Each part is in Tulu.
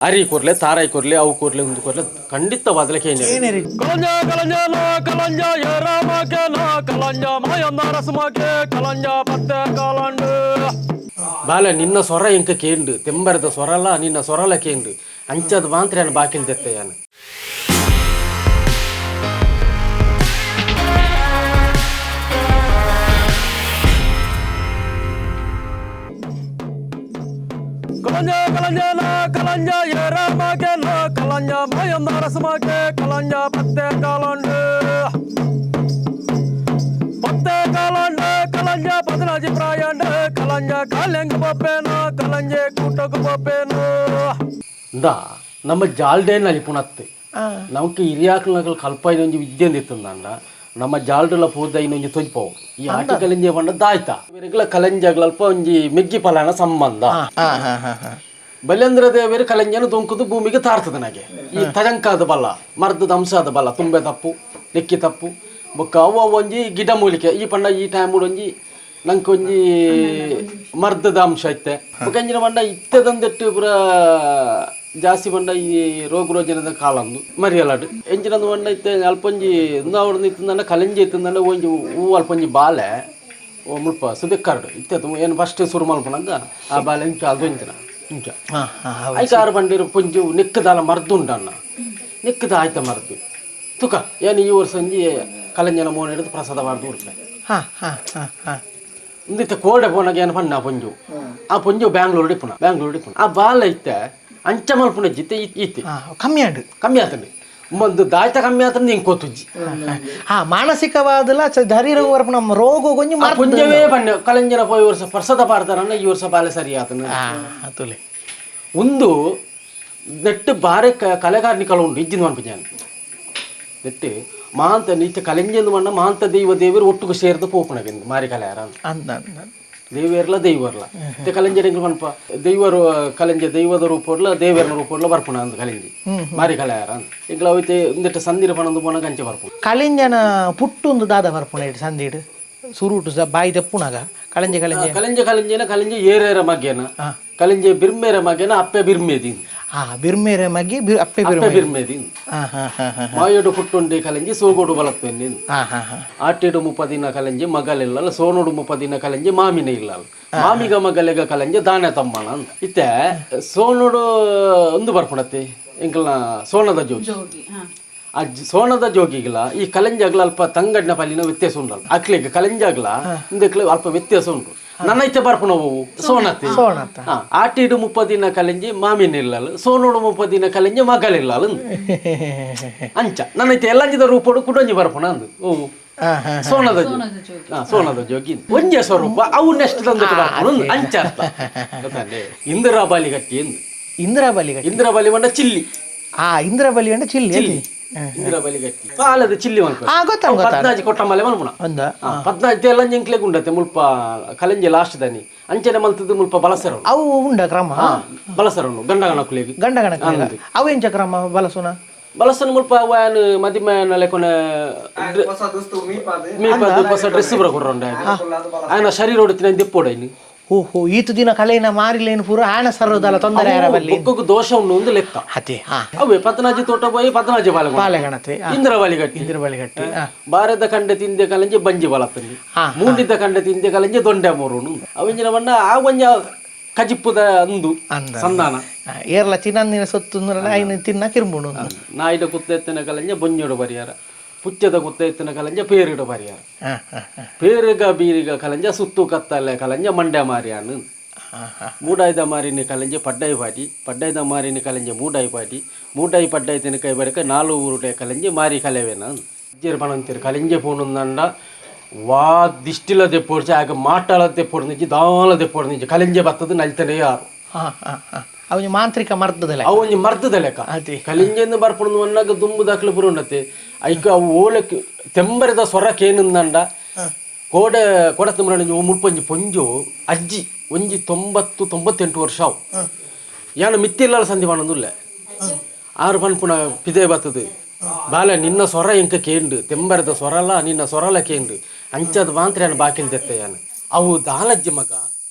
ಅರಿ ಕೊರ್ಲೆ, ತಾರಾಯಿ ಕೊರ್ಲೆ, ಅವು ಕೊರ್ಲೆ, ಉಂದು ಕೊರ್ಲೆ, ಖಂಡಿತವಾದಲೆ ಕೇನೆ. ಕಲಂಜ ಕಲಂಜ ಲಾ ಕಲಂಜ ಏರಾಮಕ್ಕೆ ಲಾ ಕಲಂಜ ಮಾಯಂದ ರಸಮಕ್ಕೆ ಕಲಂಜ ಪತ್ತೆ ಕಾಲಂಡು. ಬಾಲ ನಿನ್ನ ಸ್ವರ ಎಂಕ ಕೇಂಡು, ತೆಂಬರದ ಸ್ವರಲ ನಿನ್ನ ಸ್ವರಲ ಕೇಂಡು, ಅಂಚದ ಮಾಂತ್ರ್ಯಾನ ಬಾಕಿಲ್ ದೆತ್ತೆಯಾನ. ಕಲಂಜ ಕಲಂಜ ಲಾ ಕಲಂಜ ಏರಾಮಕ್ಕೆ ಲಾ ಕಲಂಜ ಮಾಯಂದ ರಸಮಕ್ಕೆ ಕಲಂಜ ಪತ್ತೆ ಕಾಲಂಡು. ಪತ್ತೆ ಕಾಲಂಡು ಕಲಂಜ ಪದಿನಾಜಿ ಪ್ರಾಯಂಡು ಕಲಂಜ ಕಾಲೆಂಗ್ ಪಪ್ಪೇನು ಕಲಂಜೆ ಕೂಟకు ಪಪ್ಪೇನು. ಇಂದ ನಮ್ಮ ಜಾಲ್ಡೇನ್ ಅಲಿಪುಣತ್ತೆ ನಮಕ್ ಹಿರಿಯಾಕ್ಲನಕಲ್ ಕಲ್ಪಾಯಿನ ಒಂಜಿ ವಿದ್ಯೆ ಇತ್ತಂದ ನಮ್ಮ ಜಾಲ್ಡಲ ಪೂದೈನ ಒಂಜಿ ತೊಜ್ಪವು ಈ ಆಟಿ ಕಲಂಜೆ ಪಂಡ ದಾಯ್ತ ಇವೆರೆಗ್ಲ ಕಲಂಜಗ್ಲ ಅಲ್ಪ ಒಂಜಿ ಮೆಗ್ಗಿ ಫಲಾನ ಸಂಬಂಧ. ಬಲ್ಯಂದ್ರ ದೇವರು ಕಲಂಜನ ದೊಂಕುದು ಭೂಮಿಗೆ ತಾರ್ತದ ನಾಗೆ ಈ ತಜಂಕಾದ ಬಲ್ಲ ಮರ್ದದ ಅಂಶದ ಬಲ್ಲ ತುಂಬೆ ತಪ್ಪು ನೆಕ್ಕಿ ತಪ್ಪು ಬೊಕ್ಕ ಅವು ಅವು ಒಂಜಿ ಗಿಡ ಮೂಲಿಕೆ ಈ ಪಂಡ ಈ ಟೈಮ್ ಒಂಜಿ ನಂಗೆ ಒಂಜಿ ಮರ್ದದ ಅಂಶ ಇತ್ತೆ. ಬೊಕ್ಕ ಎಂಜಿನ ಪಂಡ ಇತ್ತದಂದೆಟ್ಟು ಪೂರ ಜಾಸ್ತಿ ಪಂಡ ಈ ರೋಗ ರೋಜನದ ಕಾಲಂದು ಮರಿಯಲಾಡು ಎಂಜಿನಂದು ಪಂಡ ಇತ್ತೆ ಅಲ್ಪೊಂಜಿ ಇಂದಾವಡ್ದು ಇತ್ತಂದಂಡ ಕಲಂಜಿ ಇತ್ತಂದಂಡ ಒಂಜಿ ಹೂ ಅಲ್ಪೊಂಜಿ ಬಾಲೆ ಓ ಮುಲ್ಪ ಸುದೆಕ್ಕಾರ್ಡು ಇತ್ತೆ ಏನು ಫಸ್ಟ್ ಸುರು ಮಲ್ಪನಗ ಆ ಬಾಲೆ ಇಂಚ ಅದು ಇಂಚಿನ ಇಂಚ ಐಕಾರು ಬಂಡಿರು ಪುಂಜು ನೆಕ್ಕದಾಲ ಮರ್ದು ಉಂಡಣ್ಣ ನೆಕ್ಕದ ಆಯ್ತ ಮರ್ದು ತುಕ ಏನು ಈ ವರ್ಷ ಒಂಜಿ ಕಲಂಜನ ಮೋನ ಹಿಡಿದು ಪ್ರಸಾದ ಮಾಡ್ದು ಉಡ್ಪೆ. ಇಂದಿತ್ತೆ ಕೋಡೆ ಪೋನಾಗ ಏನು ಪಣ್ಣ ಪೊಂಜು ಆ ಪೊಂಜು ಬ್ಯಾಂಗ್ಳೂರ್ ಇಪ್ಪುನ ಬ್ಯಾಂಗ್ಳೂರ್ ಇಪ್ಪುನ ಆ ಬಾಲ ಇತ್ತೆ ಅಂಚ ಮಲ್ಪುನ ಜಿತ್ತೆ ಇತ್ತೆ ಕಮ್ಮಿ ಆಂಡು ಕಮ್ಮಿ ಆತಂడి ಒಂದು ದಾಯ್ತ ಕಮ್ಮಿ ಆತಂದು ಇಂಕ್ ಕೋತುಜ್ಜಿ. ಮಾನಸಿಕವಾದಲ ಶರೀರ ನಮ್ಮ ರೋಗ ಕೊಂಚ ಪುಂಜವೇ ಪಣ್ಣ ಕಲಂಜನ ಪೋಯಿ ವರ್ಷ ಪ್ರಸಾದ ಪಾಡ್ತಾರನ್ನ ಈ ವರ್ಷ ಬಾಲೆ ಸರಿ ಆತನ. ತುಲೆ ಒಂದು ನೆಟ್ಟು ಬಾರೆ ಕಲೆಗಾರ್ನಿಕಲು ಉಂಟು ಇಜ್ಜಿನ ಮನ್ಪುಜಾನ್ ನೆಟ್ಟು ಮಾಂತ ನಿತ್ಯ ಕಲೆಂಜಂದು ಮಣ್ಣ ಮಾಂತ ದೈವ ದೇವರು ಒಟ್ಟುಗು ಸೇರ್ದು ಪೋಪುಣಗಿಂದು ಮಾರಿ ಕಲೆಯಾರ ಅಂದ ದೇವೇರ್ಲ ದೈವರ್ಲ ಇತ್ತೆ ಕಲೆಂಜ ಮನ್ಪ ದೈವರು ಕಲೆಂಜ ದೈವದ ರೂಪಡ್ಲ ದೇವೇರ್ನ ರೂಪಡ್ಲ ಬರ್ಪುಣ ಅಂದ್ ಕಲೆಂಜಿ ಮಾರಿ ಕಲೆಯಾರ ಅಂದ್ ಎಂಕ್ಲ ಅವೈತೆ ಇಂದೆಟ್ಟ ಸಂದಿರ ಪಣಂದು ಪೋಣ ಕಂಚೆ ಬರ್ಪುಣ. ಕಲೆಂಜನ ಪುಟ್ಟೊಂದು ದಾದ ಬರ್ಪುಣ ಇಟ್ಟು ಸಂದಿಡು ಸುರುಟು ಬಾಯಿ ತೆಪ್ಪುಣಾಗ ಕಳೆಂಜ ಕಳೆಂಜ ಕಲೆಂಜ ಕಲೆಂಜನ ಕಲೆಂಜ ಏರೇರ ಮಗ್ಯನ ಕಲೆಂಜೆ ಬಿರ್ಮೇರ ಮಗ್ಯನ ಅಪ್ಪೆ ಬಿರ್ಮೇದಿ. ಬಿರ್ಮೇರ ಮಗ್ಗಿ ಅಪ್ಪೆ ಅಪ್ಪೆ ಬಿರ್ಮೇದಿ. ಮಾಯೋಡು ಪುಟ್ಟುಂಡೆ ಕಲೆಂಜಿ ಸೋಗೋಡು ಬಲತ್ತೆನ್ನಿ. ಆಟೆಡು ಮುಪ್ಪದಿನ ಕಲೆಂಜಿ ಮಗಲಿಲ್ಲ ಸೋನೋಡು ಮುಪ್ಪದಿನ ಕಲೆಂಜಿ ಮಾಮಿನ ಇಲ್ಲ ಮಾಮಿಗ ಮಗಲೆಗ ಕಲೆಂಜಿ ದಾನೆ ತಮ್ಮನ ಅಂತ ಇತ್ತೆ ಸೋನೋಡು ಒಂದು ಬರ್ಪುಣತ್ತೆ ಎಂಕಲ್ನ ಸೋನದ ಜೋಗಿ ಆ ಸೋನದ ಜೋಗಿಗಳ ಈ ಕಲೆಂಜಾಗ್ಲ ಅಲ್ಪ ತಂಗಡ್ನ ಪಲ್ಲಿನ ವ್ಯತ್ಯಾಸ ಉಂಟಲ್ಲ ಅಕ್ಲಿಗೆ ಕಲೆಂಜಾಗ್ಲ ಇಂದಕ್ಲೆ ಅಲ್ಪ ವ್ಯತ್ಯಾಸ ಉಂಟು. ನನ್ನ ಇತ್ತೆ ಬರ್ಪುಣ ಹೋವು ಸೋನತ್ತೆ ಸೋನತ್ತ. ಆಟಿಡು ಮುಪ್ಪದಿನ ಕಲೆಂಜಿ ಮಾಮಿನ ಇಲ್ಲಲ್ಲ ಸೋನೋಡು ಮುಪ್ಪದಿನ ಕಲೆಂಜಿ ಮಗಲಿಲ್ಲ ಅಂಚ ನನ್ನ ಇತ್ತೆ ಎಲ್ಲಂಜಿದ ರೂಪೋಡು ಕುಡೊಂಜಿ ಬರ್ಪುಣ ಅಂದು ಓ ಸೋನದ ಜೋಗಿ ಸೋನದ ಜೋಗಿ ಒಂಜೆ ಸ್ವರೂಪ ಅವು ನೆಕ್ಸ್ಟ್ ತಂದಿಟ್ಟು ಬರ್ಪುಣ ಅಂಚ ಅರ್ಥ ಗೊತ್ತಂಡೆ. ಇಂದಿರಾ ಬಾಲಿ ಗಟ್ಟಿ ಎಂದು ಇಂದಿರಾ ಬಲಿ ಗಟ್ಟಿ. ಇಂದಿರಾ ಬಾಲಿ ಮಂಡ ಚಿಲ್ಲಿ. ಇಂದಿರಾ ಬಲಿ ಅಂಡ ಚಿಲ್ಲಿ ಚಿಲ್ಲಿ ಇಂದಿರಾ ಬಾಲಿ ಗಟ್ಟಿ ಪಾಲದ ಚಿಲ್ಲಿ ಮನ್ಪ ಗೊತ್ತಾಗ ಗೊತ್ತಾಗ ಪದ್ನಾಜಿ ಕೊಟ್ಟ ಮಲೆ ಮನ್ಪುಣ ಒಂದ ಪದ್ನಾಜಿ ಎಲ್ಲ ಎಂಕ್ಲೆಗ್ ಉಂಡತೆ ಮುಲ್ಪ ಕಲೆಂಜಿ ಲಾಸ್ಟ್ ದಾನಿ ಅಂಚನೆ ಮಲ್ತದ್ದು ಮುಲ್ಪ ಬಲಸರ ಅವು ಉಂಡ ಕ್ರಮ ಬಲಸರನು ಗಂಡಗಣಕುಲೆಗ್ ಗಂಡ ಗಣಕ ಅವು ಎಂಚ ಕ್ರಮ ಬಲಸುನ ಬಲಸನ ಮುಲ್ಪ ಅವನ್ ಮದಿಮಯನ ಲೆಕೊನೆ ಮೀಪಾದು ಹೊಸ ಡ್ರೆಸ್ ಬರ ಕೊಡ್ರಂಡ ಆಯನ ಶರೀರ ಹೊಡಿತಿನ ದೆಪ್ಪೋಡೈನಿ. ಓಹೋ ಈತು ದಿನ ಕಲೆನ ಮಾರಿಲೇನು ಪೂರ ಆಣ ಸರ್ವದಲ್ಲ ತೊಂದರೆ ಯಾರ ಬಲ್ಲಿ ಬೊಕ್ಕకు ದೋಷ ಉಂಡು ಒಂದು ಲೆಕ್ಕ. ಅದೇ ಅವೇ ಪದ್ನಾಜಿ ತೋಟ ಪೋಯಿ ಪದ್ನಾಜಿ ಬಾಲೆ ಬಾಲೆಗಣತೆ ಇಂದ್ರ ಬಾಲಿ ಗಟ್ಟಿ ಇಂದಿರಾ ಬಲಿ ಗಟ್ಟಿ ಬಾರದ ಕಂಡೆ ತಿಂದೆ ಕಲಂಜಿ ಬಂಜಿ ಬಲತ್ತಂಡಿ ಮೂಂಡಿದ್ದ ಕಂಡೆ ತಿಂದೆ ಕಲಂಜಿ ದೊಂಡೆ ಮೂರುನು ಅವಂಜಿನ ಬಣ್ಣ ಆ ಒಂಜ ಕಜಿಪ್ಪುದ ಅಂದು ಅಂದ. ಸಂಧಾನ ಏರ್ಲ ಚಿನ್ನಂದಿನ ಸೊತ್ತು ಐನು ತಿನ್ನ ಕಿರ್ಬುಣು. ನಾಯಿಡ ಕುತ್ತ ಎತ್ತಿನ ಕಲಂಜ ಬೊಂಜೋಡು ಪರಿಹಾರ ಪುಚ್ಚದ ಕುತ್ತ ಎತ್ತಿನ ಕಲಂಜ ಪೇರಿಡ ಪರಿಹಾರ ಪೇರುಗ ಬೀರಿಗ ಕಲಂಜ ಸುತ್ತು ಕತ್ತಲೆ ಕಲಂಜ ಮಂಡ್ಯ ಮಾರಿಯಾನು ಮೂಡಾಯ್ದ ಮಾರಿನ ಕಲಂಜೆ ಪಡ್ಡಾಯಿ ಪಾಟಿ ಪಡ್ಡಾಯ್ದ ಮಾರಿನ ಕಲಂಜೆ ಮೂಡಾಯಿ ಪಾಟಿ ಮೂಡಾಯಿ ಪಡ್ಡಾಯಿ ತಿನ ಕೈ ಬರಕ ನಾಲು ಊರುಡೆ ಕಲಂಜೆ ಮಾರಿ ಕಲೆವೇನ ಅಜ್ಜೆರ್ ಪಣಂತೀರು ಕಲಿಂಜೆ ಪೋಣುಂದಂಡ ವಾ ದಿಷ್ಟಿಲ ದೆಪ್ಪೊಡ್ಚಿ ಆಗ ಮಾಟಾಲ ದೆಪ್ಪೊಡ್ನಿಜ್ಜಿ ದಾಲ ದೆಪ್ಪೊಡ್ನಿಜ್ಜಿ ಕಲಿಂಜೆ ಬತ್ತದ ನಲ್ತನೇ ಯಾರು. ಅವನು ಮಾಂತ್ರಿಕ ಮರ್ದದಲ್ಲ ಅವು ಒಂಜಿ ಮರ್ದದ ಲೆಕ್ಕ ಅದೇ. ಕಲಿಂಜೆಂದು ಬರ್ಪುಂಡು ಅನ್ನಾಗ ದುಂಬು ದಾಖಲೆ ಪುರುಂಡತೆ ಐಕ ಅವು ಓಲಕ್ಕೆ ತೆಂಬರದ ಸ್ವರಕ್ಕೇನುಂದಂಡ ಕೋಡೆ ಕೋಡೆ ತುಂಬ್ರ ಮುಲ್ಪೊಂಜಿ ಪೊಂಜು ಅಜ್ಜಿ ಒಂಜಿ 90 98 ವರ್ಷ ಅವು ಯಾನು ಮಿತ್ತಿಲ್ಲ ಸಂಧಿ ಪಣೊಂದುಲ್ಲೆ ಆರು ಪನ್ಪುಣ ಪಿದೆ ಬತ್ತದು ಬಾಲ ನಿನ್ನ ಸ್ವರ ಎಂಕ ಕೇಂಡು ತೆಂಬರದ ಸ್ವರಲ ನಿನ್ನ ಸ್ವರಲ ಕೇಂಡು ಅಂಚದ ಮಾಂತ್ರ್ಯಾನ ಬಾಕಿಲ್ ದೆತ್ತೆ ಯಾನು ಅವು ದಾಲಜ್ಜಿ ಮಗ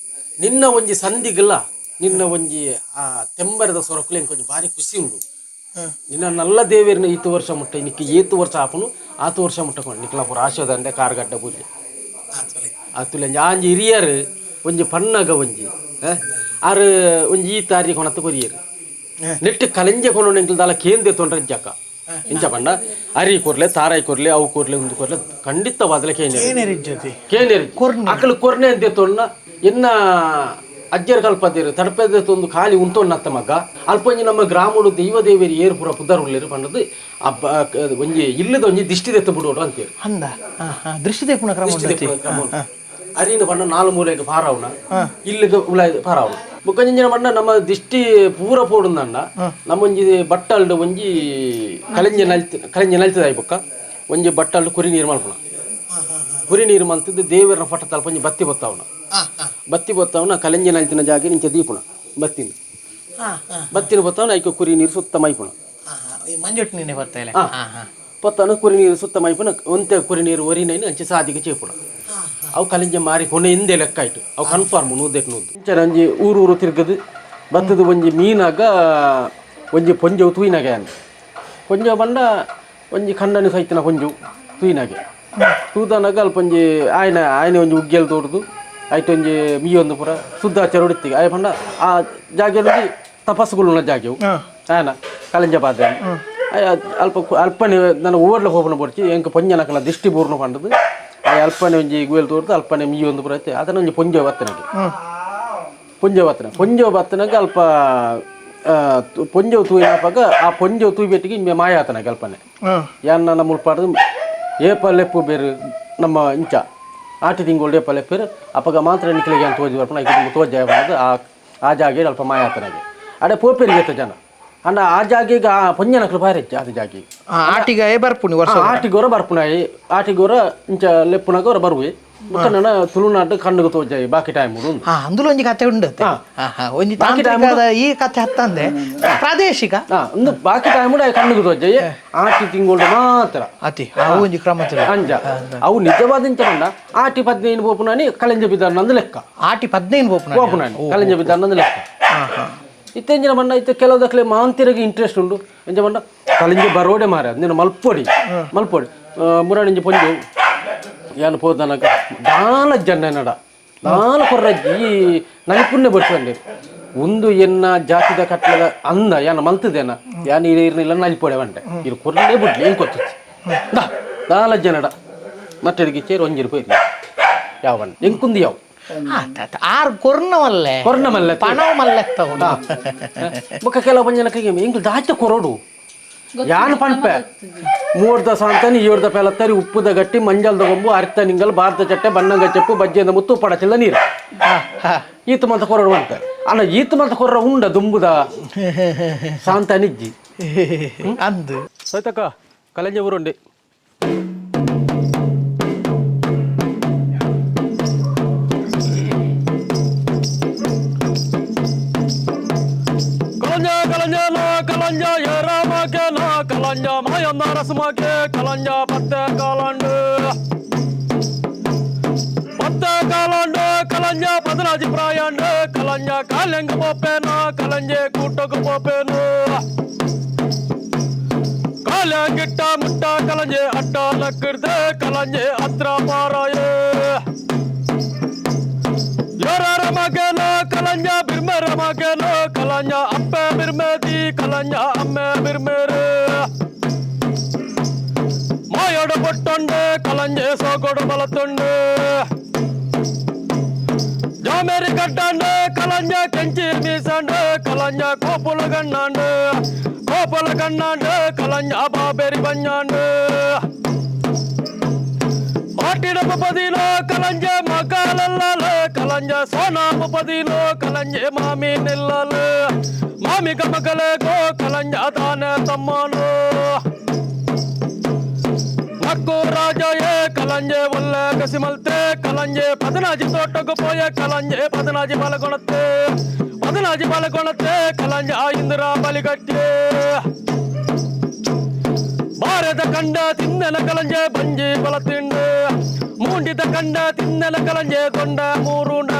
ನಿನ್ನ ಒಂಜಿ ಸಂಧಿಗಲ್ಲ ನಿನ್ನ ಒಂಜಿ ಆ ತೆಂಬರದ ಸೊರಕುಲು ಎಂಕೊಂಜಿ ಬಾರಿ ಖುಷಿ ಉಂಡು. ನಿನ್ನ ನಲ್ಲ ದೇವೇರ್ನ ಈತು ವರ್ಷ ಮುಟ್ಟ ನಿಕ್ಕ ಏತು ವರ್ಷ ಆಪುನು ಆತು ವರ್ಷ ಮುಟ್ಟಕೊಂಡು ನಿಕ್ಲ ಪೂರ ಆಶೋದಂಡೆ ಕಾರ್ಗಡ್ಡ ಪೂಜೆ ಆತುಲೆ ಆಂಜಿ ಹಿರಿಯರು ಒಂಜಿ ಪಣ್ಣಗ ಒಂಜಿ ಆರು ಒಂಜಿ ಈ ತಾರಿ ಕೊಣತ್ತು ಕೊರಿಯರು ನೆಟ್ಟು ಕಲೆಂಜೆ ಕೊಂಡು ಎಂಕಲ್ ದಾಲ ಕೇಂದ್ರ ತೊಂಡ್ರೆ ಜಕ್ಕ ಇಂಚ ಪಂಡ ಅರಿ ಕೊರ್ಲೆ ತಾರಾಯಿ ಕೊರ್ಲೆ ಅವು ಕೊರ್ಲೆ ಉಂದು ಕೊರ್ಲೆ ಖಂಡಿತವಾದಲೆ ಕೇಂದ್ರ ಕೇಂದ್ರ ಅಕಲು ಕೊರ್ನೆ ಅಂತ ತೊಣ್ಣ ಎನ್ನ ಅಜ್ಜರ್ ಕಲ್ಪದಿರು ತಡಪದ ತೊಂದು ಖಾಲಿ ಉಂತೊನ್ನತ್ತ ಮಗ ಅಲ್ಪ ಒಂಜಿ ನಮ್ಮ ಗ್ರಾಮಡು ದೈವ ದೇವಿಯರು ಏರು ಪೂರ ಪುದರ್ ಉಳ್ಳೇರು ಪಂಡದು ಅಬ್ಬ ಒಂಜಿ ಇಲ್ಲದ ಒಂಜಿ ದಿಷ್ಟಿ ದೆತ್ತ ಬಿಡೋಡು ಅಂತೇರು. ಅಂದ ದೃಷ್ಟಿ ದೇಪುಣ ಕ್ರಮ ಉಂಟು. ಅರಿನ ಬಣ್ಣ ನಾಲ್ ಮೂಲೆಗೆ ಪಾರವನ ಇಲ್ಲಿಗೆ ಉಳ ಪಾರವನ ಬೊಕ್ಕಂಜಿನ ಬಣ್ಣ ನಮ್ಮ ದಿಷ್ಟಿ ಪೂರ ಪೋಡುಂದಣ್ಣ ನಮ್ಮೊಂಜಿ ಬಟ್ಟಲ್ಡು ಒಂಜಿ ಕಲೆಂಜಿ ನಲ್ತಿ ಕಲೆಂಜಿ ನಲ್ತದಾಯಿ ಬೊಕ್ಕ ಒಂಜಿ ಬಟ್ಟಲ್ಡು ಕುರಿ ನೀರು ಮಲ್ಪುಣ ಕುರಿ ನೀರು ಮಲ್ತಿದ್ದು ದೇವರ ಫಟ ತಲ್ಪ ಒಂಜಿ ಬತ್ತಿ ಬತ್ತಾವನ ಬತ್ತಿ ಬತ್ತಾವನ ಕಲೆಂಜಿ ನಲ್ತಿನ ಜಾಗೆ ನಿಂಚೆ ದೀಪುಣ ಬತ್ತಿನ ಬತ್ತಿನ ಬತ್ತಾವನ ಐಕ ಕುರಿ ನೀರು ಸುತ್ತ ಮೈಪುಣ. ಮಂಜೊಟ್ಟು ನೀನೆ ಬರ್ತಾ ಪತ್ತನ ಕುರಿ ನೀರು ಸುತ್ತ ಮೈಪುನ ಒಂತೆ ಕುರಿ ನೀರು ಒರಿನೈನು ಅಂಚೆ ಸಾದಿಗೆ ಚೇಪುಣ ಅವು ಕಲಿಂಜ ಮಾರಿ ಕೊನೆ ಹಿಂದೆ ಲೆಕ್ಕ ಆಯ್ತು ಅವು ಕನ್ಫರ್ಮ್ ನೂದೆಕ್ ನೂದು ಇಂಚ ಒಂಜಿ ಊರು ಊರು ತಿರ್ಗದು ಬತ್ತದ ಒಂಜಿ ಮೀನಾಗ ಒಂಜಿ ಪೊಂಜವು ತೂಯಿನಾಗೆ ಅಂದ ಪೊಂಜವು ಬಂಡ ಒಂಜಿ ಕಣ್ಣನು ಸೈತಿನ ಪೊಂಜವು ತೂಯಿನಾಗೆ ತೂದನಾಗ ಅಲ್ಪ ಒಂಜಿ ಆಯ್ನ ಆಯ್ನ ಒಂಜಿ ಉಗ್ಗೆಲ್ ತೋಡ್ದು ಆಯ್ತು ಒಂಜಿ ಮೀಯೊಂದು ಪೂರ ಶುದ್ಧಾಚಾರ ಹೊಡಿತಿಗೆ ಆಯ್ ಪಂಡ ಆ ಜಾಗೆಯಲ್ಲಿ ತಪಸ್ಸುಗಳು ಜಾಗೆವು ಆಯನ ಕಲಿಂಜ ಪಾತ್ರೆ ಅಲ್ಪ ಅಲ್ಪನೆ ನನ್ನ ಓಡ್ಲ ಹೋಪನ ಪೊಡ್ಚಿ ಎಂಕ್ ಪೊಂಜನಕಲ ದಿಷ್ಟಿ ಬೂರ್ನ ಪಂಡದು ಆ ಅಲ್ಪನೆ ಒಂಜಿ ಗುವೆಲ್ ತೋರ್ದು ಅಲ್ಪನೆ ಮೀಯೊಂದು ಪೂರ ಐತೆ ಅದನ್ನ ಒಂಜಿ ಪೊಂಜೆ ಬತ್ತನಗೆ ಪೊಂಜೆ ಬತ್ತನ ಪೊಂಜೆ ಬತ್ತನಗೆ ಅಲ್ಪ ಪೊಂಜೆವು ತೂಯಿನಪಗ ಆ ಪೊಂಜೆವು ತೂಯಿ ಇಂಬೆ ಮಾಯ ಆತನಗೆ ಅಲ್ಪನೆ ಯಾನ್ ನಮ್ಮ ಮುಲ್ಪಾಡ್ದು ಏಪ ಲೆಪ್ಪು ಬೇರು ನಮ್ಮ ಇಂಚ ಆಟಿ ತಿಂಗಳು ಏಪ ಲೆಪ್ಪೇರು ಅಪಗ ಮಾತ್ರ ನಿಕ್ಲಿಗೆ ಅಂತ ತೋಜಿ ಬರ್ಪಣ ಐಕೆ ತೋಜ ಬಂದು ಆ ಆ ಜಾಗೆ ಅಲ್ಪ ಮಾಯ ಆತನಗೆ ಅಡೆ ಪೋಪೇರಿಗೆ ಜನ ಅಂಡ ಆ ಜಾಗೆಗೆ ಆ ಪೊಂಜನಕ್ಲು ಬಾರಿ ಅದು ಜಾಗೆಗೆ ಆಟಿಗಾಯ ಬರ್ಪುಣಿ ವರ್ಷ ಆಟಿಗೋರ ಬರ್ಪುನಾಯಿ ಆಟಿಗೋರ ಇಂಚ ಲೆಪ್ಪುನಾಗ ಹೊರ ಬರುವೆ ಬೊಕ್ಕ ನನ ತುಳುನಾಡು ಕಣ್ಣುಗೆ ತೋಜಾಯಿ ಬಾಕಿ ಟೈಮ್ ಉಂಡು. ಅಂದುಲ ಒಂಜಿ ಕತೆ ಉಂಡು ಒಂಜಿ ತಾಂತ್ರಿಕದ ಈ ಕತೆ ಹತ್ತಂದೆ ಪ್ರಾದೇಶಿಕ ಒಂದು ಬಾಕಿ ಟೈಮ್ ಕಣ್ಣುಗೆ ತೋಜಾಯಿ ಆಟಿ ತಿಂಗಳು ಮಾತ್ರ ಅತಿ ಅವು ಒಂಜಿ ಕ್ರಮ ಅಂಜ ಅವು ನಿಜವಾದ ಇಂಚ ಪಂಡ ಆಟಿ 15 ಪೋಪುನಾನಿ ಕಳೆಂಜ ಬಿದ್ದಾರ್ನಂದು ಲೆಕ್ಕ ಆಟಿ 15 ಪೋಪುನ ಪೋಪುನಾನಿ ಕಳೆಂಜ ಬಿದ್ದಾರ್ನಂದು ಲೆಕ್ಕ ಇತ್ತೆಂಜಿನ ಬಣ್ಣ ಇತ್ತೆ ಕೆಲವು ದಕ್ಲೆ ಮಾಂತಿರಗೆ ಇಂಟ್ರೆಸ್ಟ್ ಉಂಡು ಎಂಚ ಬಣ್ಣ ಕಲಿಂಜಿ ಬರೋಡೆ ಮಾರ ನೀನು ಮಲ್ಪೊಡಿ ಮಲ್ಪೊಡಿ ಮುರಾಣಿಂಜಿ ಪೊಂಜು ಯಾನು ಪೋದನಗ ದಾಲ ಜನ ನಡ ದಾಲ ಕೊರ್ರಜ್ಜಿ ಈ ನೈಪುಣ್ಯ ಬಡ್ಸಂಡೆ ಒಂದು ಎನ್ನ ಜಾತಿದ ಕಟ್ಲದ ಅಂದ ಯಾನ ಮಲ್ತದೇನ ಯಾನ್ ಇರ್ನಿಲ್ಲ ನಲಿಪೊಡೆ ಬಂಡೆ ಇದು ಕೊರ್ಲೇ ಬಿಡ್ಲಿ ಏನ್ ಕೊತ್ತು ದಾಲ ಜನಡ ಮಟ್ಟಡಿಗೆ ಚೇರು ಒಂಜಿರು ಪೋಯಿರ್ಲಿ ಯಾವ ಬಣ್ಣ ಎಂಕುಂದು ಯಾವ ಆರ್ ಕೊರ್ನವಲ್ಲೆ ಕೊರ್ನ ಮಲ್ಲೆ ಪಣವ ಮಲ್ಲೆತ್ತ ಬೊಕ್ಕ ಕೆಲವು ಬಂಜನ ಕೈಗೆ ಎಂಕುಲು ದಾಚೆ ಕೊರಡು ಯಾನ್ ಪನ್ಪೆ ಮೂರ್ದ ಸಾಂತಾನಿ ಏಳ್ದ ಪೆಲತ್ತರಿ ಉಪ್ಪುದ ಗಟ್ಟಿ ಮಂಜಲ್ದ ಗೊಂಬು ಅರ್ಥ ನಿಂಗಲ್ ಭಾರತ ಚಟ್ಟೆ ಬಣ್ಣಂಗ ಚೆಪ್ಪು ಬಜ್ಜೆಂದ ಮುತ್ತು ಪಡಚಿಲ್ಲ ನೀರು ಈತ ಮಂತ ಕೊರಡು ಅಂತ ಅಲ್ಲ ಈತ ಮಂತ ಕೊರ್ರ ಉಂಡ ದುಂಬುದ ಸಾಂತಾನಿಜ್ಜಿ ಅಂದು ಸೈತಕ್ಕ ಕಲಂಜೆ ಊರುಂಡೆ ಕಲಂಜ ಕಲಂಜ ನಾ ಕಲಂಜ ಏರಾಮಕ್ಕೆ ನಾ ಕಲಂಜ ಮಾಯಂದ ರಸಮಕ್ಕೆ ಕಲಂಜ ಪತ್ತೆ ಕಾಲಂಡು ಪತ್ತೆ ಕಾಲಂಡು ಕಲಂಜ ಪದನಾಜಿ ಪ್ರಾಯಾಂಡು ಕಲಂಜ ಕಾಲೆಂಗ ಪೋಪೇನ ಕಲಂಜೆ ಕೂಟకు ಪೋಪೇನು ಕಾಲ ಗಿಟ್ಟ ಮುಟ್ಟ ಕಲಂಜೆ ಅಟ್ಟ ಲಕ್ಕರ್ದ ಕಲಂಜೆ ಅತ್ರ ಪಾರಾಯೇ ಯೋರರ ಮಗನ ಕಲಂಜ ಬಿರ್ಮರ ಮಗನ ಕಲಂಜ ಅಪ್ಪ ಬಿರ್ಮದಿ ಕಲಂಜ ಅಮ್ಮ ಬಿರ್ಮರು ಮಾಯೋಡ ಪೊಟ್ಟೊಂಡು ಕಲಂಜೆ ಸೋಗೊಡು ಬಲತುಂಡು ಜಾಮೇರಿ ಕಟ್ಟಂಡು ಕಲಂಜ ಕೆಂಚಿ ಮೀಸಂಡು ಕಲಂಜ ಕೋಪುಲ ಕಣ್ಣಾಂಡು ಕೋಪುಲ ಕಣ್ಣಾಂಡು ಕಲಂಜ ಬಾಬೇರಿ ಬഞ്ഞാಂಡು ಆಟಿಡಪ್ಪ ಪದಿನೋ ಕಲಂಜ ಮಕಾಲಲ್ಲಾಲ ಕಲಂಜ ಸೋನಾಮ ಪದಿನೋ ಕಲಂಜೆ ಮಾಮಿ ನಿಲ್ಲಲ ಮಾಮಿ ಕಮಕಲೆ ಗೋ ಕಲಂಜ ತಾನೆ ತಮ್ಮನು ನಕ್ಕು ರಾಜಯೇ ಕಲಂಜೆ ಒಲ್ಲ ಕಸಿಮಲ್ತೆ ಕಲಂಜೆ ಪದನಾಜಿ ತೋಟಕ್ಕೆ ಪೋಯ ಕಲಂಜೆ ಪದನಾಜಿ ಪಾಲಕೊಣತ್ತೆ ಪದನಾಜಿ ಪಾಲಕೊಣತ್ತೆ ಕಲಂಜ ಇಂದಿರಾ ಬಲಿಗಟ್ಟೆ ಭಾರತ ಕಂಡ ತಿನ್ನಲ ಕಲಂಜೆ ಬಂಜಿ ಬಲ ತಿಂಡು ಮೂಂಡಿದ ಕಂಡ ತಿನ್ನಲ ಕಲಂಜೆ ಕೊಂಡ ಮೂರುಂಡ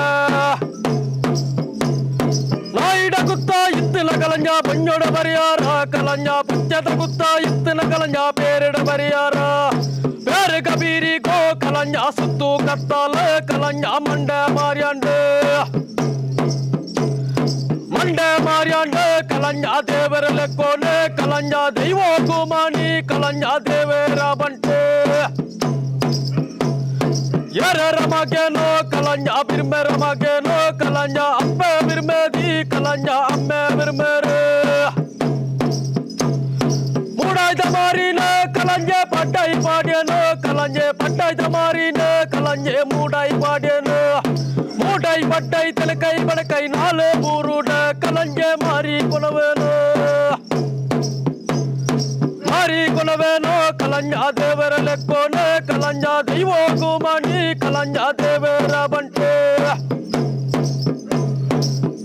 ಗುತ್ತ ಇತ್ತಿನ ಕಲಂಜ ಬಂಜೋಡ ಬರಿಯಾರ ಕಲಂಜ ಪುಚ್ಚದ ಗುತ್ತ ಇತ್ತಿನ ಕಲಂಜ ಪೇರಿಡ ಬರಿಯಾರ பேரு கபீரி கோ கலஞ்ச சுத்து கத்தால கலஞ்ச மண்ட மாறியாண்டு ಮಂಡೆ ಮಾರ್ಯಾಂಡ ಕಲಂಜ ದೇವರ ಲೆಕ್ಕೋನೆ ಕಲಂಜ ದೈವ ಕುಮಾನಿ ಕಲಂಜ ದೇವರ ಬಂಟೆ ಎರರ ಮಗನೋ ಕಲಂಜ ಬಿರ್ಮೆರ ಮಗನೋ ಕಲಂಜ ಅಪ್ಪೆ ಬಿರ್ಮೆದಿ ಕಲಂಜ ಅಮ್ಮೆ ಬಿರ್ಮೆರೆ ಮೂಡಾಯ್ದ ಮಾರಿನ ಕಲಂಜೆ ಪಡ್ಡೈ ಪಾಡ್ಯನು ಕಲಂಜೆ ಪಡ್ಡಾಯ್ದ ಮಾರಿನ ಕಲಂಜೆ ಮೂಡಾಯಿ ಪಾಡ್ಯನು ಮೂಡಾಯಿ ಪಡ್ಡೈ ತಲಕೈ ಬಡಕೈ ನಾಲು ಮೂರುಡ ಕಲಂಜೆ ಮಾರಿ ಕೊಲವೇನು ಮಾರಿ ಕೊಲವೇನೋ ಕಲಂಜ ದೇವರ ಲೆಕ್ಕೋನೆ ಕಲಂಜ ದೈವ ಕುಮಾನಿ ಕಲಂಜ ದೇವರ ಬಂಟೆ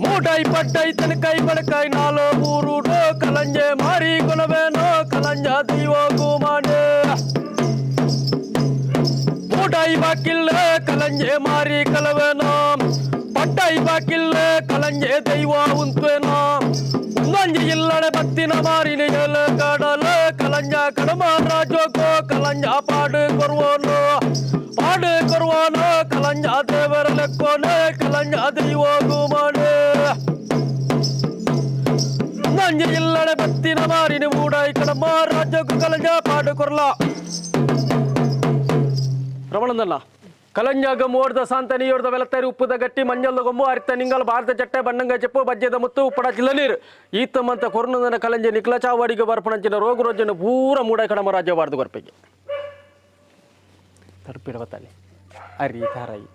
ಮೂಡೈ ಪಡ್ಡೈ ತನಕೈ ಬಡಕೈ ನಾಲು ಮೂರುಡು ಕಲಂಜೆ ಮಾರಿ ಕೊಲವೇನೋ ಕಲಂಜ ದೈವ ಕುಮಾನೆ ಮೂಡೈ ಬಾಕಿಲ್ಲ ಕಲಂಜೆ ಮಾರಿ ಕಲವೇನೋ ಪಡ್ಡೈ ಬಾಕಿಲ್ಲ ಕಲಂಜೆ ದೈವ ಉಂತ್ವೇನೋ ಉಂದೊಂಜಿ ಇಲ್ಲಡೆ ಬತ್ತಿನ ಮಾರಿನ ಎಲ ಕಡಲ ಕಲಂಜ ಕಡಮ ರಾಜೋಗೋ ಕಲಂಜ ಪಾಡು ಕೊರುವೋನು ಪಾಡು ಕೊರುವೋನು ಕಲಂಜ ದೇವರ ಲೆಕ್ಕೋನೆ ಕಲಂಜ ದೈವ ಗುಮಾನೆ ನಂಜಿ ಇಲ್ಲಡೆ ಬತ್ತಿನ ಮಾರಿನ ಮೂಡಾಯಿ ಕಡಮ ರಾಜ್ಯಕ್ಕೂ ಕಲಂಜ ಪಾಡು ಕೊರ್ಲ ರಮಣಂದಲ್ಲ ಕಲಂಜಾಗ ಮೋಡ್ದ ಸಾಂತನಿಯೋರ್ದ ಬೆಲತ್ತರಿ ಉಪ್ಪುದ ಗಟ್ಟಿ ಮಂಜಲ್ದ ಗೊಂಬು ಅರಿತ ನಿಂಗಲ್ ಭಾರತ ಚಟ್ಟೆ ಬಣ್ಣಂಗ ಚೆಪ್ಪು ಬಜ್ಜೆದ ಮುತ್ತು ಉಪ್ಪಡ ಚಿಲ್ಲ ನೀರು ಈತಮಂತ ಕೊರ್ನದನ ಕಲಂಜೆ ನಿಕ್ಲ ಚಾವಡಿಗೆ ಬರ್ಪಣಂಚಿನ ರೋಗ ರೋಜನ ಪೂರ ಮೂಡ ಕಡಮ ರಾಜ್ಯ ಬಾರ್ದು ಕೊರ್ಪೆಗೆ ತಡಪಿಡ ಬತ್ತಾನೆ ಅರಿ ತಾರಾಯಿ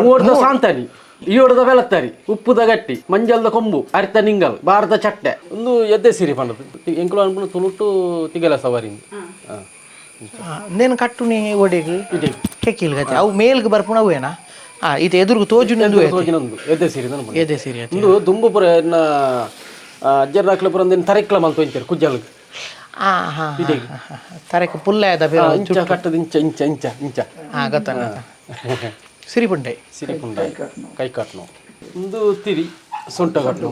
ಮೋಡ್ದ ಸಾಂತನಿ ಈಯೋಡ್ದ ಬೆಲತ್ತರಿ ಉಪ್ಪುದ ಗಟ್ಟಿ ಮಂಜಲ್ದ ಕೊಂಬು ಅರಿತ ನಿಂಗಲ್ ಭಾರತ ಚಟ್ಟೆ ಒಂದು ಎದ್ದೆ ಸಿರಿ ಪಂಡದು ಎಂಕುಲು ಅನ್ಪುನ ತುಳುಟು ತಿಗಲ ಸವಾರಿ ನೇನು ಕಟ್ಟುನಿ ಒಡೆಗ್ ಇದೆ. ಕೆಕ್ಕಿಲ್ ಗತಿ ಅವು ಮೇಲ್ಗೆ ಬರ್ಪುಣ ಅವೇನಾ ಇದು ಎದುರುಗು ತೋಜುನೊಂದು ತೋಜಿನೊಂದು ಎದ್ದೆ ಸಿರಿ ನನ್ನ ಎದೆ ಸಿರಿ ಅತ್ತೆ. ಇಂದು ದುಂಬುಪುರ ಎನ್ನ ಅಜ್ಜರ್ ದಾಖಲೆ ಪುರ ಒಂದಿನ ತರೆಕ್ಲ ಮಲ್ತು ಇಂಚರು ಕುಜ್ಜಲ್ಗ್ ಆ ಹಾ ತರಕ ಪುಲ್ಲಾಯದ ಬೇರೆ ಇಂಚ ಕಟ್ಟದ ಇಂಚ ಇಂಚ ಇಂಚ ಇಂಚ ಗೊತ್ತ ಸಿರಿ ಪುಂಡೆ ಸಿರಿ ಪುಂಡ ಕೈ ಕಟ್ನು ಇಂದು ತಿರಿ ಸೊಂಟ ಕಟ್ನು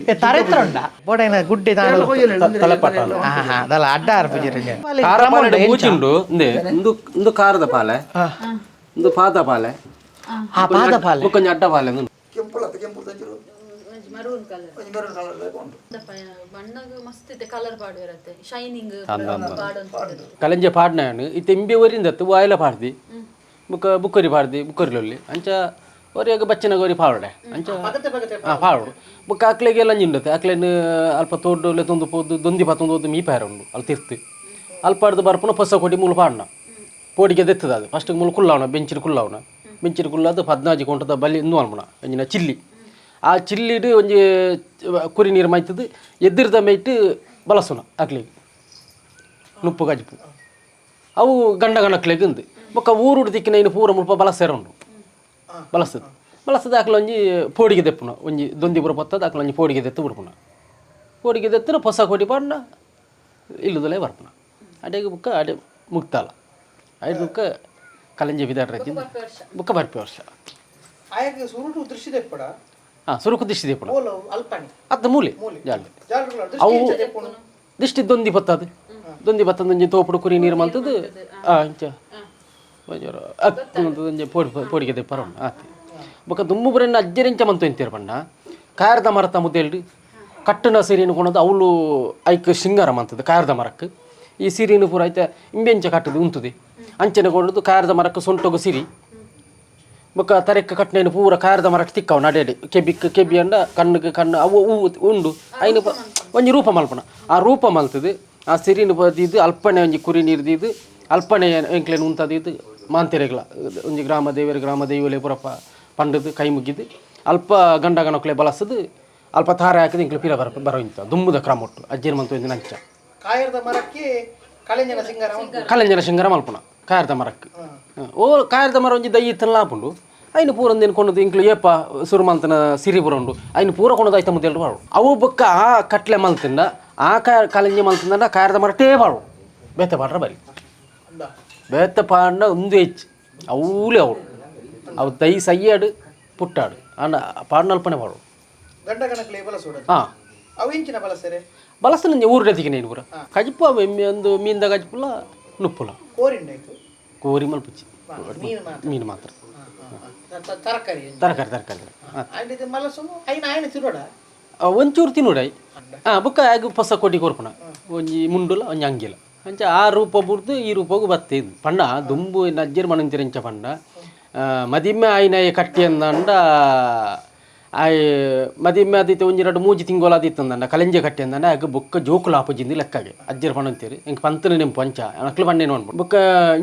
ಏ ತರೆತ್ರ ಉಂಡ ಬೋಡೈನ ಗುಡ್ಡೆ ತಾನು ತಲೆಪಟ್ಟ ಹಾ ಹಾ ಅದಲ್ಲ ಅಡ್ಡ ಆರ್ಪುಜಿರ ಖಾರ ಪಾಲೆ ಮೂಚಿಂಡು ಇಂದೆ ಇಂದು ಇಂದು ಖಾರದ ಪಾಲೆ ಇಂದು ಪಾದ ಪಾಲೆ ಆ ಪಾದ ಪಾಲೆ ಬೊಕ್ಕೊಂಜಿ ಅಡ್ಡ ಪಾಲೆ ಉಂದು. ಮರೂನ್ ಕಲರ್ ಬಣ್ಣಗ್ ಮಸ್ತ್ ಇದೆ ಕಲರ್ ಪಾಡು ಇರತ್ತೆ ಶೈನಿಂಗ್ ಪಾಡು ಕಲಂಜೆ ಪಾಡ್ನಾಯನ್ ಇತ್ತೆ ಇಂಬೆ ಒರಿಂದತ್ತು ವಾಯಿಲ ಪಾಡ್ದಿ ಬುಕ್ಕ ಬುಕ್ಕರಿ ಪಾಡ್ದಿ ಬುಕ್ಕರಿಲೊಲ್ಲಿ ಅಂಚ ಒರಿಯಾಗ ಬಚ್ಚನಾಗ ಒರಿ ಪಾವಡೆ ಅಂಚ ಹಾಂ ಪಾವಡು ಬುಕ್ಕ ಅಕ್ಲೆಗೆ ಎಲ್ಲ ಅಂಜಿಂಡತ್ತೆ ಅಕ್ಲೇನು ಅಲ್ಪ ತೋಡು ತೊಂದು ಪೋದು ದೊಂದಿ ಪತ್ತೊಂದು ಹೋದು ಮೀಪಾರ ಉಂಡು ಅಲ್ಲಿ ತಿರ್ತು ಅಲ್ಪ ಅಡ್ದು ಬರ್ಪುನ ಪೊಸ ಕೊಡಿ ಮೂಲು ಪಾಡ್ನ ಪೋಡಿಗೆ ದೆತ್ತದ ಅದು ಫಸ್ಟ್ ಮೂಲು ಕುಲ್ಲಾವಣ ಬೆಂಚಿನ ಕುಲ್ಲಾವಣ ಬೆಂಚಿನ ಕುಲ್ಲಾದ ಪದ್ನಾಜಿ ಕೊಂಟದ ಬಲಿ ಇಂದು ಅಲ್ಪಣ ಒಂಜಿನ ಚಿಲ್ಲಿ ಆ ಚಿಲ್ಲಿಡು ಒಂಜಿ ಕುರಿ ನೀರು ಮೈತದು ಎದ್ದಿರ್ದ ಮೈಟ್ ಬಲಸುನ ಅಕ್ಲಿಗೆ ನುಪ್ಪು ಗಜ್ಪು ಅವು ಗಂಡ ಗಣಕ್ಲೆಗ್ ಉಂದು ಬೊಕ್ಕ ಊರುಡು ದಿಕ್ಕಿನ ಇನ್ನು ಪೂರ ಮುಲ್ಪ ಬಲಸೆರ ಉಂಡು ಬಲಸದು ಬಲಸದ ಅಕ್ಲ ಒಂಜಿ ಪೋಡಿಗೆ ದೆಪ್ಪುನ ಒಂಜಿ ದೊಂದಿ ಪೂರ ಪತ್ತದ ಅಕ್ಲ ಒಂಜಿ ಪೋಡಿಗೆ ದೆತ್ತು ಬಿಡ್ಪುನ ಪೋಡಿಗೆ ದೆತ್ತನ ಹೊಸ ಕೋಟಿ ಪಾಡ್ನ ಇಲ್ಲದಲೇ ಬರ್ಪುನ ಅಡೆಗೆ ಬುಕ್ಕ ಅಡೆ ಮುಕ್ತಾಲ ಐದು ಬುಕ್ಕ ಕಲಂಜಿ ಬಿದಾಡ್ರ ಬುಕ್ಕ ಬರ್ಪಿ ವರ್ಷ ಆಯಕ್ಕೆ ಸುರುಟು ದೃಶ್ಯ ದೆಪ್ಪಡ ಹಾಂ ಸುರುಕು ದಿಷ್ಟಿ ದೆಪ್ಪುನ ಓಲ ಅಲ್ಪಣಿ ಅತ್ತ ಮೂಲೆ ಜಾಲಿ ಅವು ದಿಷ್ಟಿ ದೊಂದಿ ಬತ್ತದು ದೊಂದಿ ಬತ್ತದ ಒಂಜಿ ತೋಪುಡು ಕುರಿ ನೀರು ಮಲ್ತದು ಆ ಇಂಚ ಒಂಜೋರು ಅಕ್ಕು ಮಂತದು ಒಂಜಿ ಪೋಡಿ ಪೋಡಿಗೆ ದೆಪ್ಪರ ಉಂಡು ಆತಿ ಬೊಕ್ಕ ದುಮ್ಮು ಬರೆನ್ನ ಅಜ್ಜರಿಂಚ ಮಂತು ಎಂತೀರ್ ಪಂಡ ಕಾರದ ಮರತ ಮುದ್ದೇಳಿ ಕಟ್ಟನ ಸೀರೆನು ಕೊಣದು ಅವಳು ಐಕ್ ಶೃಂಗಾರ ಮಂತದ್ದು ಕಾರದ ಮರಕ್ಕೆ ಈ ಸೀರೆನು ಪೂರ ಐತೆ ಇಂಬೆಂಚ ಕಟ್ಟದು ಉಂತುದೆ ಅಂಚನೆ ಕೊಡೋದು ಕಾರದ ಮರಕ್ಕೆ ಸೊಂಟೊಗು ಸಿರಿ ಬೊಕ್ಕ ತರೆಕ್ಕ ಕಟ್ಟನೇನು ಪೂರ ಕಾರದ ಮರಕ್ಕೆ ತಿಕ್ಕವು ನಡೆಡೆ ಕೆಬಿಕ್ ಕೆಬಿ ಅಂಡ ಕಣ್ಣುಗೆ ಕಣ್ಣು ಅವು ಹೂವು ಉಂಡು ಐನು ಒಂಜಿ ರೂಪ ಮಲ್ಪನ ಆ ರೂಪ ಮಲ್ತದೆ ಆ ಸಿರಿನ ಬದಿದ್ದು ಅಲ್ಪನೆ ಒಂಜಿ ಕುರಿ ನೀರು ಅಲ್ಪನೆ ಎಂಕ್ಲೇನು ಉಂತದಿದ್ದು ಮಾಂತೆರೆಗ್ಲ ಒಂಜಿ ಗ್ರಾಮ ದೇವರ ಗ್ರಾಮ ದೈವಲೆ ಪುರಪ್ಪ ಪಂಡದು ಕೈ ಮುಗಿದು ಅಲ್ಪ ಗಂಡ ಗಣಕ್ಲೆ ಬಲಸದು ಅಲ್ಪ ತಾರ ಹಾಕಿದ ಇಂಕ್ಲೆ ಪಿರ ಬರ ಬರೋ ಇಂತ ದುಂಬುದ ಕ್ರಮ ಒಟ್ಟು ಅಜ್ಜಿನ ಮಂತು ಒಂಜಿ ನಂಚ ಕಾಯರ್ದ ಮರಕ್ಕೆ ಕಳೆಂಜನ ಸಿಂಗಾರ ಉಂಟು. ಕಲಂಜನ ಶೃಂಗಾರ ಮಲ್ಪುನ ಕಾಯರ್ದ ಮರಕ್ಕೆ ಓ ಕಾಯರ್ದ ಮರ ಒಂಜಿ ದೈ ಇತ್ತಲ್ಲ ಆಪುಂಡು ಐನು ಪೂರ ಒಂದೇನು ಕೊಂಡು ಇಂಕ್ಲು ಏಪ ಸುರುಮಂತನ ಸಿರಿ ಪೂರ ಉಂಡು ಐನು ಪೂರ ಕೊಂಡು ಐತ ಮುದ್ದೆಲ್ಡು ಬಾಳು ಅವು ಬೊಕ್ಕ ಆ ಕಟ್ಲೆ ಮಲ್ತಿಂದ ಆ ಕಲಂಜಿ ಮಲ್ತಿಂದ ಕಾಯರ್ದ ಮರಟೇ ಬಾಳು ಬೇತೆ ಪಾಡ್ರ ಬರಿ ಬೇತೆ ಪಾಡ್ನ ಒಂದು ಹೆಚ್ಚು ಅವಲೇ ಅವಳು ಅವು ದೈ ಸಯ್ಯಾಡು ಪುಟ್ಟಾಡು ಆಂಡ ಪಾಡ್ನಲ್ಪನೆ ಬಾಳು ಗಂಡ ಗಣಕ್ಲೆ ಬಲಸೋಡ. ಹಾ. ಅವು ಇಂಚಿನ ಬಲಸರೆ? ಬಲಸನ ಊರು ತಿಕ್ಕಿನ ಪೂರ ಕಜಿಪು ಅವು ಎಮ್ಮೆ ಒಂದು ಮೀನ್ದ ಕಜಿಪುಲ ನುಪ್ಪುಲ. ಕೋರಿಂಡಾಯ್ತು? ಕೋರಿ ಮಲ್ಪುಚ್ಚಿ. ಮೀನು ಮಾತ್ರ? ಮೀನು ಮಾತ್ರ. ತರಕಾರಿ? ತರಕಾರಿ, ತರಕಾರಿ. ಅಂಡ್ ಇದು ಮಲಸು ಐನ ಆಯ್ನ ತಿರೋಡ? ಒಂಚೂರು ತಿನ್ನುಡೈ. ಹಾಂ, ಬುಕ್ಕ ಆಗ ಹೊಸ ಕೋಟಿ ಕೊರ್ಪುಣ ಒಂಜಿ ಮುಂಡುಲ ಒಂಜಿ ಅಂಗಿಲ ಅಂಚ ಆ ರೂಪ ಬುಡ್ದು ಈ ರೂಪಗೂ ಬತ್ತೆ. ಇದು ಪಂಡ ದುಂಬು ನಜ್ಜೆರ್ ಮಣಂತಿರಂಚ ಪಂಡ ಮದಿಮೆ ಆಯಿನ ಕಟ್ಟಿ ಅಂದಂಡ ಆಯ್ ಮದಿಮೆ ಆದಿತ್ತೆ ಒಂಜಿ ರಡ್ಡು ಮೂಜಿ ತಿಂಗೋಲ ಆದಿತ್ತಂದಂಡ ಕಲೆಂಜೆ ಕಟ್ಟಿ ಅಂದಂಡ ಆಗ ಬೊಕ್ಕ ಜೋಕುಲು ಆಪುಜಿಂದು ಲೆಕ್ಕಗೆ ಅಜ್ಜೆರ್ ಪಣಂತೀರಿ. ಇಂಕ್ ಪಂತನ ನೆಂಪು ಅಂಚ ಅಕ್ಲು ಪಂಡೇನು ಅನ್ಬೋದು. ಬೊಕ್ಕ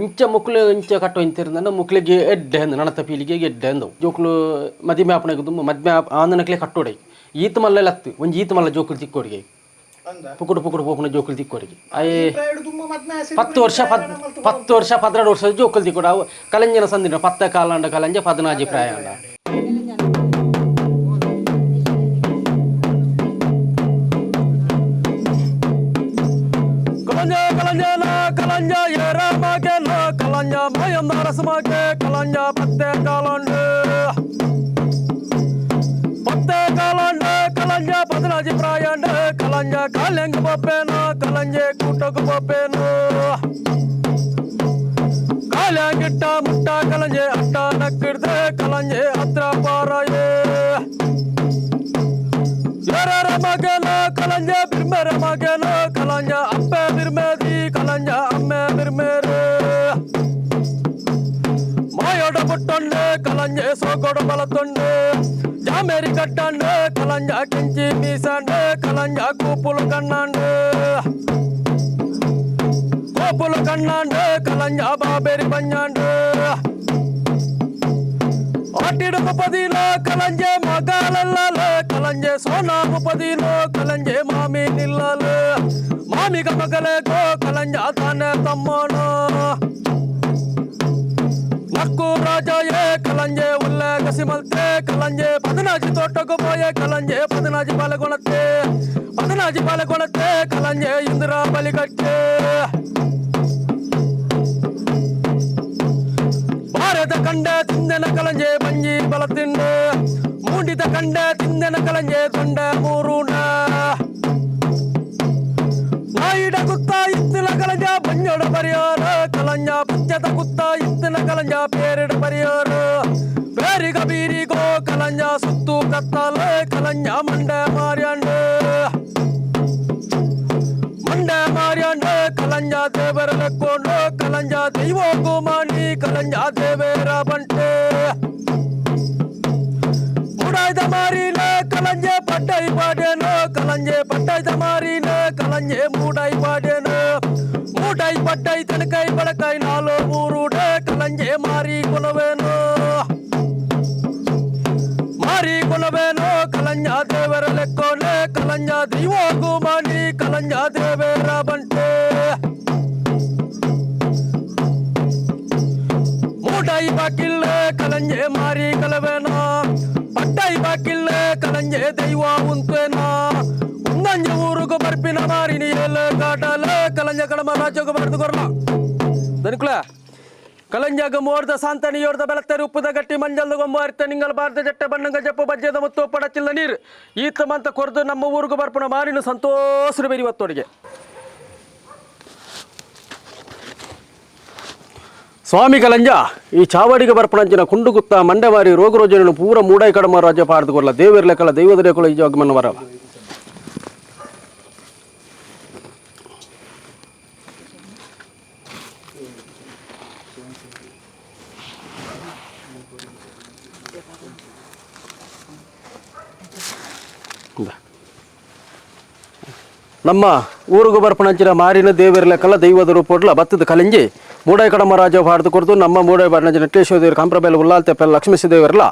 ಇಂಚ ಮುಕ್ಲು ಇಂಚ ಕಟ್ಟೋ ಇಂತಿರಂದಂಡ ಮುಕ್ಲಿಗೆ ಎಡ್ಡೆ ಅಂದ್ ನಣತ ಪೀಳಿಗೆಗೆ ಎಡ್ಡೆ ಅಂದವು. ಜೋಕುಲು ಮದಿಮೆ ಆಪಣೆಗೆ ದುಂಬು ಮದ್ಮೆ ಆಂದನಕ್ಲೆ ಕಟ್ಟೋಡೈ. ಈತ ಮಲ್ಲ ಲತ್ತು ಒಂಜಿ ಈತ ಮಲ್ಲ ಜೋಕುಲು ತಿಕ್ಕೋರಿಗೆ. ಅಂದ? ಪುಕುಡು ಪುಕುಡು ಪೋಪುನ ಜೋಕುಲು ತಿಕ್ಕೋರಿಗೆ ಅಯ್ಯೇ. ಪ್ರಾಯಡು ತುಂಬ ಮದ್ಮೆ ಆಸೆ. 10 ವರ್ಷ, 10 ವರ್ಷ, 12 ವರ್ಷ ಜೋಕುಲು ತಿಕ್ಕೋಡು. ಅವು ಕಲಂಜನ ಸಂದಿನ ಪತ್ತ ಕಾಲಾಂಡ ಕಲಂಜ ಪದಿನಾಜಿ ಪ್ರಾಯ ಅಂಡ. ಕಲಂಜ ಕಲಂಜನ ಕಲಂಜ ಏರಮಾಗೆ ಕಲಂಜ ಮಯಂದ ರಸಮಾಗೆ ಕಲಂಜ ಪತ್ತೆ ಕಾಲಂಡು ಪತ್ತೆ ಕಾಲಂಡು ಕಲಂಜ ಪದಿನಾಜಿ ಪ್ರಾಯಂಡು ಕಲಂಜ ಕಾಲ್ಯಂಗ ಪಪ್ಪೇನು ಕಲಂಜೆ ಕೂಟకు ಪಪ್ಪೇನು ಕಾಲ್ಯಾಂಗಿಟ್ಟ ಮುಟ್ಟ ಕಲಂಜೆ ಅಟ್ಟ ನಕ್ಕಿಡ್ದೆ ಕಲಂಜೆ ಹತ್ರ ಪಾರಾಯೇ. ಯಾರ ಮಗನ ಕಲಂಜ ಬಿರ್ಮೆರ ಮಗನ ಕಲಂಜ ಅಪ್ಪೆ ಬಿರ್ಮೆದಿ ಕಲಂಜ ಅಮ್ಮೆ ಬಿರ್ಮೇರು ಮಾಯೋಡ ಪುಟ್ಟೊಂಡು ಕಲಂಜೆ ಸೋಕೊಡು ಬಲತೊಂಡು ಜಾಮೇರಿ ಕಟ್ಟಂಡು ಕಲಂಜ ಕೆಂಚಿ ಮೀಸಂಡು ಕಲಂಜ ಕೂಪುಲು ಕಣ್ಣಾಂಡು ಕೋಪುಲು ಕಣ್ಣಾಂಡು ಕಲಂಜ ಬಾಬೇರಿ ಪಂಜಾಂಡು ಆಟಿಡು ಮುಪದಿಲೋ ಕಲಂಜೆ ಮಗಾಲಲ್ಲಾಲ ಕಲಂಜೆ ಸೋನಾ ಮುಪದಿಲೋ ಕಲಂಜೆ ಮಾಮಿ ನಿಲ್ಲಲ ಮಾಮಿಗ ಮಗಲೇ ಗೋ ಕಲಂಜ ತಾನೆ ತಮ್ಮನೋ ನಕ್ಕು ರಾಜ ಏ ಕಲಂಜೆ ಉಲ್ಲ ಕಸಿಮಲ್ತೆ ಕಲಂಜೆ ಪದನಾಜಿ ತೋಟకు ಪೋಯೆ ಕಲಂಜೆ ಪದನಾಜಿ ಪಾಲಗೊಣತ್ತೆ ಪದನಾಜಿ ಪಾಲಗೊಣತ್ತೆ ಕಲಂಜೆ ಇಂದಿರಾ ಬಲಿಗಟ್ಟೆ ಭಾರತ ಕಂಡ ತಿಂದನ ಕಲಂಜೆ ಬಂಜಿ ಬಲ ತಿಂಡು ಮೂಂಡಿದ ಕಂಡ ತಿಂದನ ಕಲಂಜೆ ದೊಂಡ ಮೂರುಣ ನಾಯಿಡ ಕುತ್ತ ಇತ್ತಿನ ಕಲಂಜ ಬಂಜೋಡ ಪರಿಯಾರ ಕಲಂಜ ಪಚ್ಚದ ಕುತ್ತ ಇತ್ತಿನ ಕಲಂಜ ಪೇರಿಡ ಪರಿಯಾರ பேரிக பீரிகோ கலஞ்சா சுத்து கத்தால கலஞ்சா மண்ட மாறியாண்டு ಮಂಡ ಮಾರ್ಯಾಂಡು ಕಲಂಜ ದೇವರ ಲೆಕ್ಕೊಂಡು ಕಲಂಜ ದೈವ ಕುಮಾನಿ ಕಲಂಜ ದೇವೇರ ಬಂಟೆ ಮುಡಾಯ್ದ ಮಾರಿನ ಕಲಂಜೆ ಪಡ್ಡೈ ಪಾಡೇನು ಕಲಂಜೆ ಪಡ್ಡೈದ ಮಾರಿನ ಕಲಂಜೆ ಮೂಡೈ ಪಾಡೇನು ಮೂಡೈ ಪಡ್ಡೈ ತನಕೈ ಬಳಕೈ ನಾಲು ಮೂರುಡೆ ಕಲಂಜೆ ಮಾರಿ ಕೊಲವೇನು ಮಾರಿ ಕೊಲವೇನು ಕಲಂಜ ದೇವರ ಲೆಕ್ಕೋನೆ ಕಲಂಜ ದೈವ ಗುಮಾನಿ ಕಲಂಜ ದೇವೇರ ಬಂಟೆ ಮೂಡೈ ಬಾಕಿಲ್ಲ ಕಲಂಜೆ ಮಾರಿ ಕಲವೇನ ಪಟ್ಟೈ ಬಾಕಿಲ್ಲ ಕಲಂಜೆ ದೈವ ಉಂತೇನ ಉಂದಂಜೆ ಊರುಗು ಬರ್ಪಿನ ಮಾರಿನಿ ಏಲ ಕಾಟಲ ಕಲಂಜ ಕಡಮ ರಾಜ್ಯಗು ಬರ್ದು ಕೊರ್ಲ ದನಿಕುಲ ಕಲಂಜಾಗ ಮೋರ್ದ ಸಾಂತನಿಯೋರ್ದ ಬೆಳತ್ತರಿ ಉಪ್ಪುದ ಗಟ್ಟಿ ಮಂಜಲ್ದ ಗೊಂಬ ಅರಿತ ನಿಂಗಲ್ ಬಾರ್ದ ಜಟ್ಟೆ ಬಣ್ಣಂಗ ಜಪ್ಪು ಬಜ್ಜೆದ ಮುತ್ತು ಪಡಚಿಲ್ಲ ನೀರು ಈತ ಮಂತ ಕೊರ್ದು ನಮ್ಮ ಊರುಗು ಬರ್ಪಣ ಮಾರಿನ ಸಂತೋಷ ಬೇರಿ ಒತ್ತೋಡಿಗೆ. ಸ್ವಾಮಿ ಕಲಂಜ ಈ ಚಾವಡಿಗೆ ಬರ್ಪಣಂಚಿನ ಕುಂಡುಗುತ್ತ ಮಂಡಮಾರಿ ರೋಗರೋಜನನ್ನು ಪೂರ ಮೂಡಾಯಿ ಕಡಮ ರಾಜ್ಯ ಪಾಡ್ದುಕೊಲ್ಲ ದೇವಿರ್ಲೆಕ್ಕಲ ದೈವದ ರೇಕೊಲ ಈ ಜಾಗಮನ್ನು ಬರಲ್ಲ. ಇಂದ. ನಮ್ಮ ಊರುಗು ಬರ್ಪಣಂಚಿನ ಮಾರಿನ ದೇವಿರ್ಲೆಕ್ಕಲ್ಲ ದೈವದ ರೂಪೊಡ್ಲ ಬತ್ತದ ಕಲಿಂಜಿ ಮೂಡಾಯಿ ಕಡಮ ರಾಜ ಭಾರತ ಕೊರ್ದು ನಮ್ಮ ಮೂಡಾಯಿ ಬಾರಿನ ನೆಟ್ಟೇಶ್ವರ ದೇವರು ಕಾಂಪ್ರಬೇಲ ಉಲ್ಲಾಲ್ತೆ ಪೆಲ್ಲ ಲಕ್ಷ್ಮೀ ದೇವರಲ್ಲ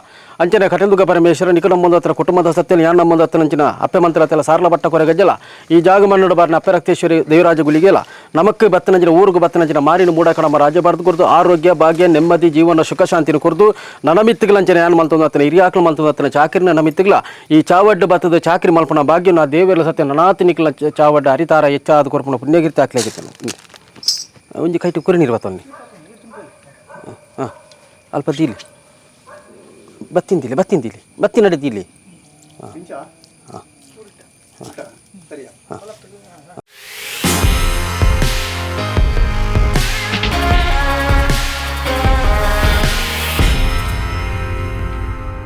ಅಂಚನೆ ಕಟಲ್ದುಗ ಪರಮೇಶ್ವರ ನಿಕ ನಮ್ಮೊಂದು ಕುಟುಂಬದ ಸತ್ಯನ ಯಾನ್ ನಮ್ಮೊಂದು ಹತ್ತನಂಚಿನ ಅಪ್ಪೆ ಮಂತ್ರ ತೆಲ ಸಾರ್ಲ ಬಟ್ಟ ಕೊರೆ ಗಜ್ಜಲ ಈ ಜಾಗ ಮಣ್ಣು ಬಾರಿನ ಅಪ್ಪೆ ರಕ್ತೇಶ್ವರಿ ದೇವರಾಜ ಗುಲಿಗೆಲ ನಮಕ್ ಬತ್ತನಂಚಿನ ಊರುಗು ಬತ್ತನಂಚಿನ ಮಾರಿನ ಮೂಡಾಯಿ ಕಡಮ ರಾಜ ಭಾರತ ಕೊರ್ದು ಆರೋಗ್ಯ ಭಾಗ್ಯ ನೆಮ್ಮದಿ ಜೀವನ ಸುಖ ಶಾಂತಿನ ಕೊರ್ದು ನನಮಿತ್ತುಗಳಂಚನೆ ಯಾನ್ ಮಲ್ತೊಂದು ಅತ್ತನ ಹಿರಿಯಾಕ್ಲು ಮಲ್ತೊಂದು ಅತ್ತನ ಚಾಕ್ರಿನ ನಮಿತ್ತುಗಳ ಈ ಚಾವಡ್ಡು ಬತ್ತದ ಚಾಕ್ರಿ ಮಲ್ಪನ ಭಾಗ್ಯ ನಾ ದೇವರ ಸತ್ಯ ನನಾತಿ ನಿಕ್ಲ ಚಾವಡ್ಡ ಹರಿತಾರ ಹೆಚ್ಚಾದ ಕೊರ್ಪುನ ಪುಣ್ಯಕೀರ್ತಿ ಹಾಕ್ಲಾಗಿತ್ತು. ಒಂಜಿ ಕೈಟು ಕುರಿ ನೀರು ಬತ್ತೊನ್ನಿ. ಹಾಂ, ಅಲ್ಪ ದೀಲಿ ಬತ್ತಿಂದಿಲ್ಲ ಬತ್ತಿಂದಿಲ್ಲ ಬತ್ತಿ ನಡೆದಿಲ್ಲಿ. ಹಾಂ ಸರಿಯಾ?